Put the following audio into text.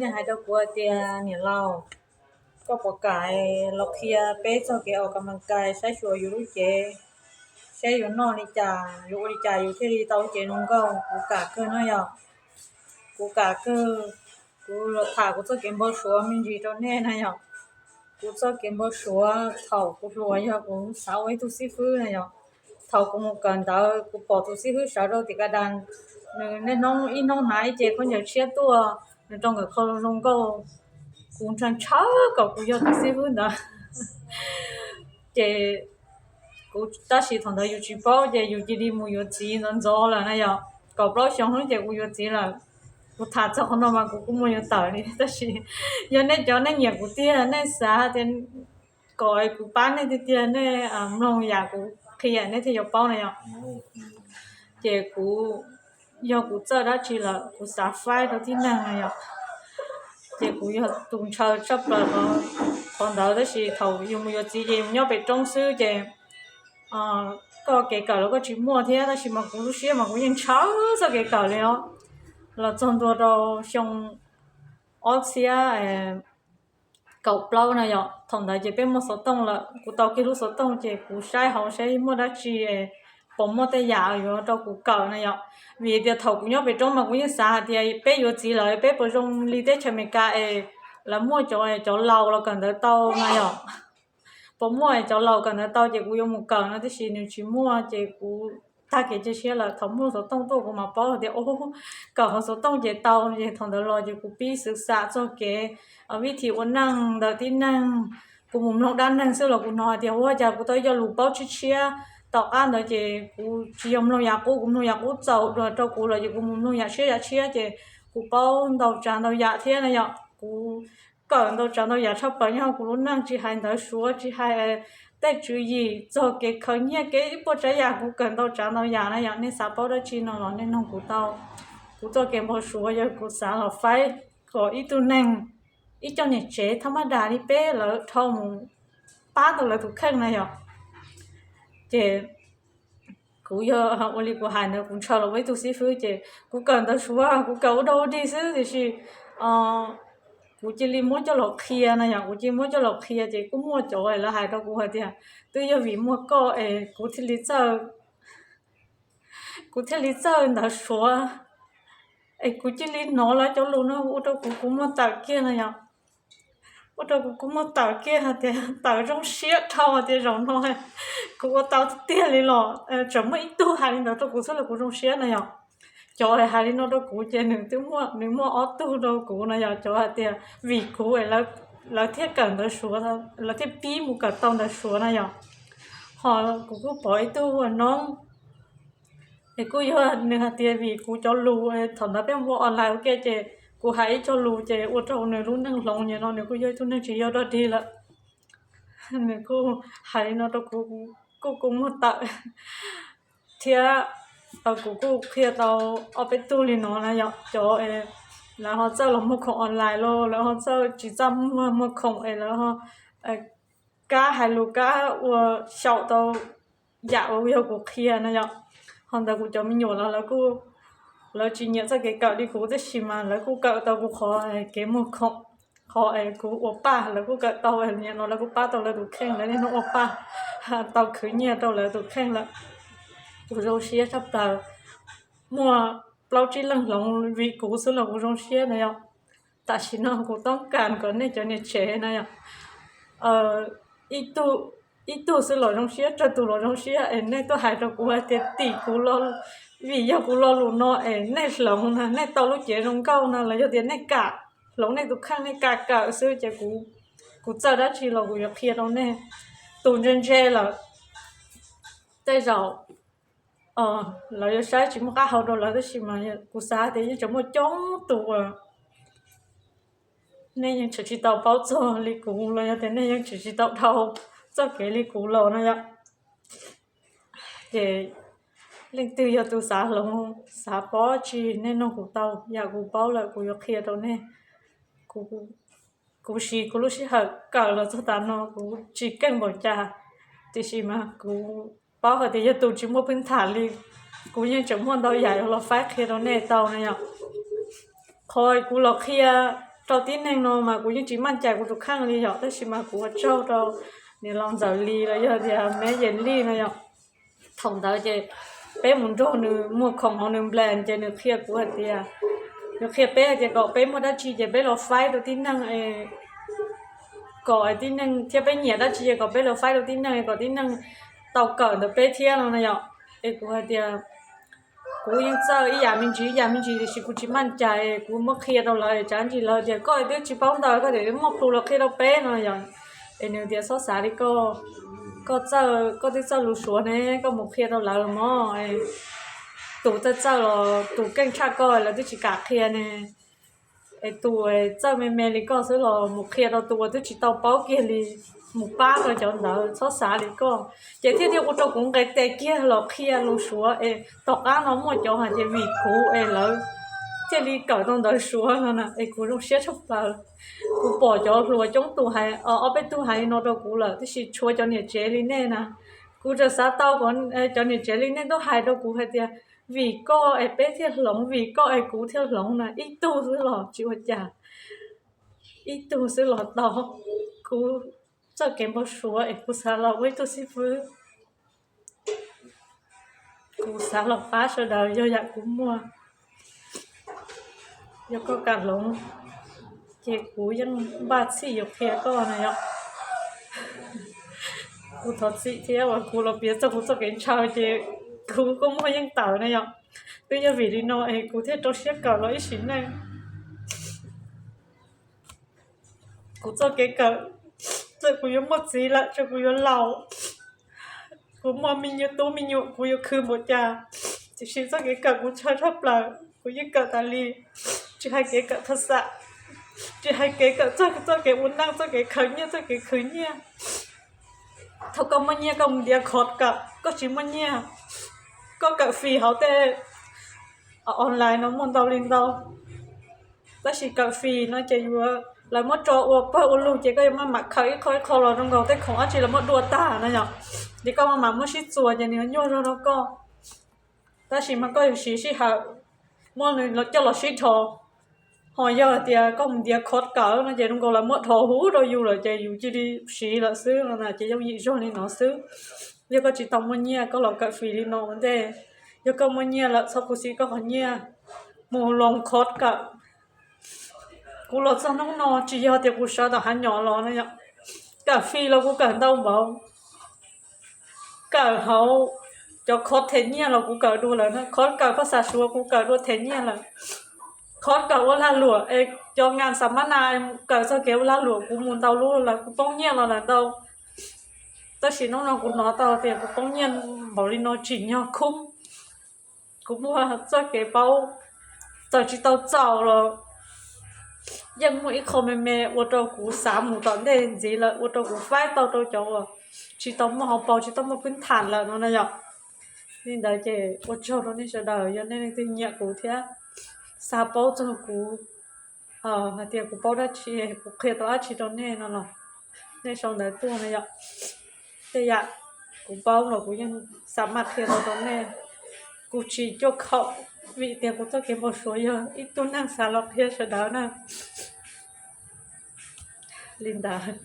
Nej hais rau kuv hais tias niam laus, koj puas kam los qhia peb txog kev ua kas mas kais saib xyuas yus lub cev, saib yuav noj li cas, yuav ua li cas yus thiaj li tau lub cev zoo nkauj. Kuv kam kawg no yog, kuv kam kawg. Kuv los tham kuv txoj kev npau suav me ntsis rau nej na yog. Kuv txoj kev npau suav thaum kuv hluas yog kuv xav ua ib tug xib fwb na yog. Thaum kuv mus kawm ntawv kuv pom tus xib fwb sawv rau tim ka das, nws niaj hnub ib hnub hnav ib ce khaub ncaws tshiab tuaj, nws rau nkawm khau zoo zoo nkauj. Kuv ntshaw ntshaw kom kuv yog tus xib fwb ntawd. Ces kuv tab sis thaum ntawd yus tsis paub ces yus cia li mus yuav txiv ntxov ntxov lawm na yog. Kaum plaub xyoo xwb ces kuv yuav txiv lawm. Kuv tham txog qhov no mas kuv kuj muaj yuav tawm li, tab sis yog nej cov nej nyiam kuv tiag nej xav tias kom kuv pab nej tiag tiag nej mloog yam kuv qhia nej thiaj yuav paub na yog. Ces kuv, yog kuv txawj dab tsi lawm kuv xav faib rau tib neeg na yog, ces kuv yog tus ntshaw tshaj plaws qhov ntawd. Tab sis thaum yus mus yuav txiv ces yus nyob pem roob xwb ces koj kev kawm los koj tsis muaj thiab, tab sis mas kuv lub siab mas kuv yeej ntshaw txoj kev kawm li os. Los txog ntua rau xyoo ob txhiab kaum plaub na yog, thaum ntawd ces peb muaj xov tooj lawm, kuv tau kiag lub xov tooj ces kuv saib hauv saib muaj dab tsi, puas muaj tej yam yuav rau kuv kawm na yog. Vim tias thaum kuv nyob pem roob mas kuv yeej xav hais tias peb yuav txiv lawm peb puas zoo li teb chaws Amelikas es lawv muaj cov, cov laus los kawm ntawv tau na yog. Puas muaj cov laus kawm ntawv tau ces kuv yuav mus kawm no, tiam sis nws tsis muaj ces kuv tag kev cia siab lawm. Thaum muaj xov tooj tuaj kuv mam paub tias ub, kawm hauv xov tooj ces tau. Ces thaum ntawd los ces kuv pib xwm xam txog kev vib thi ua neej ntawm tib neeg. Kuv mus mloog dab neeg xwb los kuv hnov hais tias ua cas kuv tau ib co lus paub tshiab tshiab. Tom qab ntawd ces kuv tsis yog mloog yam qub, kuv mloog yam qub txaus dua rau kuv lawm ces kuv mus mloog yam tshiab yam tshiab ces kuv paub ntau tsav ntau yam thiab na yom. Kuv kawm ntau tsav ntau yam tshaj plaws nyob hauv kuv lub neej, tsis hais ntawv Suav, tsis hais tej tswv yim, txog kev khaws nyiaj, kev ib puas tsav yam, kuv kawm ntau tsav ntau yam na yom. Nej xav paub dab tsi no los nej noog kuv tau. Kuv txoj kev npau suav yog kuv xav los faib kom ib tug neeg, ib co niam tsev thab mab das li peb lawv dhau mus pab tau lawv tus kheej na yom. Ces kuv yog ua li kuv hais ntawd, kuv ntshaw los ua ib tug xib fwb ces kuv kawm ntawv Suav, kuv kawm ua dog ua dig xwb, tiam sis kuv cia li muab coj los qhia na yom. Kuv cia li muab coj los qhia ces kuj muaj cov lawv hais rau kuv hais tias twb yog vim muaj koj es kuv thiaj li txawj, kuv thiaj li txawj ntawv Suav. Es kuv cia li hnov lawv cov lus no ua rau kuv kua muag tawm kiag na yom. Ua rau kuv kua muag tawm kiag hais tias tawm zoo siab dhau hais tias zaum no kuv ua tau tiag tiag li los tseem muaj ib tug hais li ntawd rau kuv xwb los kuv zoo siab na yom. Cov hais li no rau kuv ces nws twb muaj, nws muaj ob tug rau kuv na yom. Cov hais tias vim kuv lawv thiaj kawm ntawv Suav, lawv thiaj pib mus kawm tau ntawv Suav na yom. Ho kuv kuj pom ib tug ua noob es kuj yog nws hais tias vim kuv cov lus, thaum ntawd peb ua online ua ke ces kuv hais ib co lus ces ua rau nws lub neej hloov, nim no nws kuj yog ib tug neeg tsis yog dog dig lawm. Nws kuj hais li no rau kuv, kuj kua muag tawm thiab. Kuv kuj qhia tau ob peb tug li no na yom, cov lawv ho txawj los muag khoom online los lawv ho txawj tsis txaj muag muag khoom es lawv ho kab hais lus kab ua xyaum tau yam uas yog kuv qhia na yom. Ho ntawd kuv cov me nyuam los lawv kuj, lawv tsis nyiam txoj kev kawm li kuv tab sis mas lawv kuj kawm tau kuv qhov kev muag khoom, qhov kuv ua paj lawv kuj kawm tau, nim no lawv kuj pab tau lawv tus kheej, lawv niaj hnub ua paj tau khwv nyiaj rau lawv tus kheej lawm. Kuv zoo siab tshaj plaws, muaj plaub tsib leeg hloov vim kuv xwb los kuv zoo siab na yom. Tam sim no kuv toob kas kom nej cov niam tsev na yom, ib tug xwb los zoo siab, tsawg tus los zoo siab es nej tuaj hais rau kuv hais tias tim kuv, vim yog kuv lo lus no es nej hloov na, nej tau lub cev zoo nkauj na, los yog tias nej kam hloov nej tus kheej, nej kam kawm xwb ces kuv, kuv txawj dab tsi los kuv yuav qhia rau nej. Tus ntse ntse lawm tej zaum lawv yuav saib tsis muaj qab hau rau lawv, tab sis mas kuv xav tias yeej tseem muaj coob tus uas nej yeej tseem tsis tau paub txog li kuv los yog tias nej yeej tseem tsis tau dhau txoj kev li kuv los no yom. Ces leej twg yog tus xav hloov, xav paub tsi, nej noog kuv tau, yam kuv paub lawm kuv yuav qhia rau nej. Kuv siv kuv lub sij hawm kawm los txog tas no kuv tsis keej npaum cas, tiam sis mas kuv paub hais tias yog tus tsis muaj pheej tham li, kuv yeej tseem muaj ntau yam yuav los faib qhia rau nej tau na yom. Qhov kuv los qhia rau tib neeg no mas kuv yeej tsis maj cai kuv tus kheej li yom, tab sis mas kuv ua tsaug rau niam laus Ntxawm Lis los yog tias Meb Yes Lij no yom. Thaum ntawd ces peb mus nrog nws muag khoom hauv nws nplas ces nws qhia kuv hais tias, nws qhia peb hais tias kom peb muaj dab tsi ces peb los faib rau tib neeg, kom tib neeg thiab peb nyiam dab tsi ces kom peb los faib rau tib neeg kom tib neeg tau kawm ntawm peb thiab no na yom. Es kuv hais tias kuv yeej txawj ib yam me ntsis ib yam me ntsis tiam sis kuv tsis maj cai, kuv muab qhia rau lawv tsam ntsis lawv tias koj twb tsis paub ntawd koj tias muaj plhus los qhia rau peb no yom. Es nws tias txhob xav li koj, koj txawj, koj twb txawj lus Suav ne, koj mus qhia rau lawv los mog. Tus txawj txawj los tus keej tshaj koj lawv twb tsis kam qhia ne. Es tus txawj me me li koj xwb los mus qhia rau tus uas twb tsis tau paub kiag li, mus pab rau cov ntawd, txhob xav li koj. Ces thiaj thiaj ua rau kuv nqes tes kiag los qhia lus Suav es tom qab no muaj cov hais tias vim kuv es lawv thiaj li kawm tau ntawv Suav no na, es kuv zoo siab tshaj plaws. Kuv pom cov hluas coob tus hais, ob peb tug hais li no rau kuv lawm, tab sis tshuav cov niam tsev li nej na. Kuv tseem xav tau kom cov niam tsev li nej tuaj hais rau kuv hais tias vim koj es peb thiaj hloov, vim koj es kuv thiaj hloov na, ib tug xwb los tsis ua cas, ib tug xwb los tau. Kuv txoj kev npau suav es kuv xav los ua ib tug xib fwb, kuv xav los pab sawv daws yog yam kuv muaj. Yog koj kam hloov ces kuv yeej npaj txhij yuav qhia koj na yom. Kuv thov txim thiab uas kuv los piav txog kuv txoj kev ntshaw ces kuv kuj muaj yeej tawm na yom. Twb yog vim li no es kuv thiaj rau siab kawm los ib sim neej. Kuv txoj kev kawm, txawm kuv yuav muaj txiv lawm, txawm kuv yuav laus, kuv muaj me nyuam, tub me nyuam, kuv yuav khwv npaum cas, tiam sis txoj kev kawm kuv ntshaw tshaj plaws, kuv yeej kawm tas li. Tsis hais kev kawm phas xas, tsis hais kev kawm txog txoj kev ua neej, txoj kev khaws nyiaj, txoj kev khwv nyiaj. Thaum koj muaj nyiaj koj mus ntiav khov kawm, koj tsis muaj nyiaj koj kawm fis hauv tej online no muaj ntau li ntau. Tab sis kawm fis no ces yuav lawv muab tso ua pawg ua lug ces koj yuav maj mam khaws ib qho ib qho los zoo nkaus tej khoom dab tsi lawv muab dua tag no yom. Ces koj maj mam muab sib txuas ces nws yuav nyuaj zog rau koj. Tab sis mas koj yuav siv sij hawm muab nws coj los sib dhos. Ho yog tias koj mus ntiav khov kawm no ces zoo nkaus lawv muab dhos huv rau yus lawm ces yus cia li siv lawm xwb no na, ces yooj yim zog li no xwb. Yog koj tsis tau muaj nyiaj koj los kawm fis li no ua ntej, yog koj muaj nyiaj lawm txhob khuv xim koj qhov nyiaj, mus loos khov kawm. Kuv los txog hnub no tsis yog tias kuv sawv tom hav nyom los no yom, kawm fis los kuv kawm ntau npaum. Kawm hauv cov khov them nyiaj los kuv kawm dua lawm, khov kawm phas xas Suav kuv kawm dua them nyiaj lawm. Khov kawm ua lag luam es cov nkas xa mab nas kawm txog kev ua lag luam kuv mus ntau lub lawm, kuv poob nyiaj los lawm ntau. Tab sis hnub no kuv hnov tau tias kuv poob nyiaj npaum li no tsim nyog khub. Kuv muaj txoj kev paub, txawm tsis tau txaus los yeej muaj ib qho me me ua rau kuv xav mus tom ntej ntxiv lawm, ua rau kuv faib tau rau cov uas tsis tau muaj hauv paus, tsis tau muaj pwb tham lawm no na yom. Li ntawd ces ua tsaug rau nej sawv daws, yog nej leej twg nyiam kuv thiab xav paub txog kuv hais tias kuv paub dab tsi, kuv qhia tau dab tsi rau nej no los nej sau ntawv tuaj na yom. Tej yam kuv paub los kuv yeej xa maj qhia tau rau nej. Kuv tsis cuaj khaum vim tias kuv txoj kev npau suav yog ib tug neeg xav los qhia sawv daws na. Li ntawd.